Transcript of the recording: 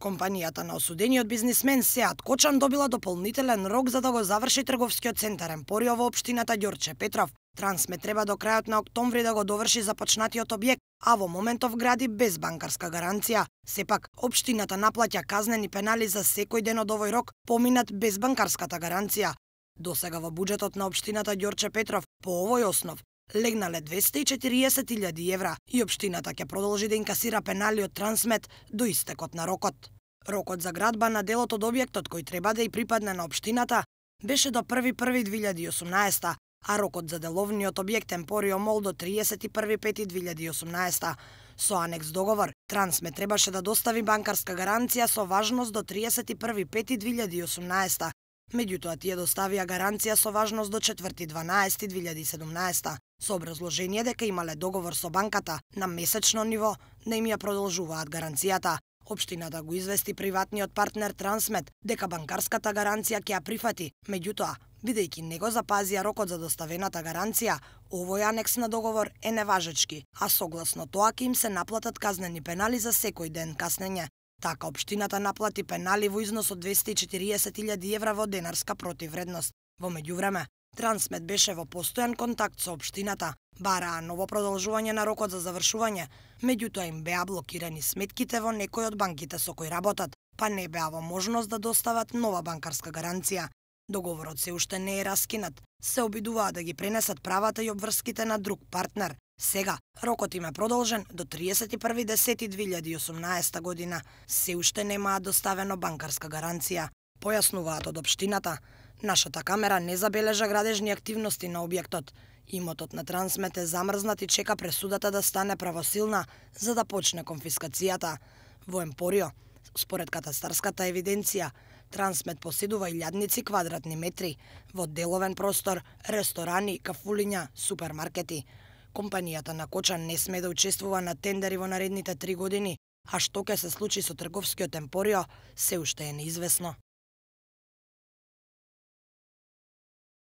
Компанијата на осудениот бизнисмен Сеат Кочан добила дополнителен рок за да го заврши трговскиот центар Емпорио во општината Ѓорче Петров. Трансмет треба до крајот на октомври да го доврши започнатиот објект, а во моментов гради без банкарска гаранција. Сепак, општината наплаќа казнени пенали за секој ден од овој рок поминат без банкарската гаранција. Досега во буџетот на општината Ѓорче Петров по овој основ легнале 240.000 евра и општината ќе продолжи да инкасира пенали од Трансмет до истекот на рокот. Рокот за градба на делот од објектот кој треба да ја припадне на општината беше до 1.1.2018, а рокот за деловниот објект Емпорио Мол до 31.5.2018. Со анекс договор, Трансмет требаше да достави банкарска гаранција со важност до 31.5.2018. Меѓутоа, тие доставија гаранција со важност до 4.12.2017, со образложение дека имале договор со банката на месечно ниво да им ја продолжуваат гаранцијата. Општината го извести приватниот партнер Трансмет дека банкарската гаранција ќе ја прифати, меѓутоа, бидејќи не го запазија рокот за доставената гаранција, овој анекс на договор е неважечки, а согласно тоа ќе им се наплатат казнени пенали за секој ден каснење. Така општината наплати пенали во износ од 240.000 евра во денарска противвредност. Во меѓувреме, Трансмет беше во постојан контакт со општината, бараа ново продолжување на рокот за завршување, меѓутоа им беа блокирани сметките во некои од банките со кои работат, па не беа во можност да достават нова банкарска гаранција. Договорот се уште не е раскинат, се обидуваат да ги пренесат правата и обврските на друг партнер. Сега, рокот им е продолжен до 31.10.2018 година. Се уште немаат доставено банкарска гаранција. Појаснуваат од општината, нашата камера не забележа градежни активности на објектот. Имотот на Трансмет е замрзнат и чека пресудата да стане правосилна за да почне конфискацијата. Во Емпорио, според катастарската евиденција, Трансмет поседува илјадници квадратни метри во деловен простор, ресторани, кафулиња, супермаркети. Компанијата на Кочан не сме да учествува на тендери во наредните 3 години, а што ќе се случи со трговскиот Емпорио се уште е неизвестно.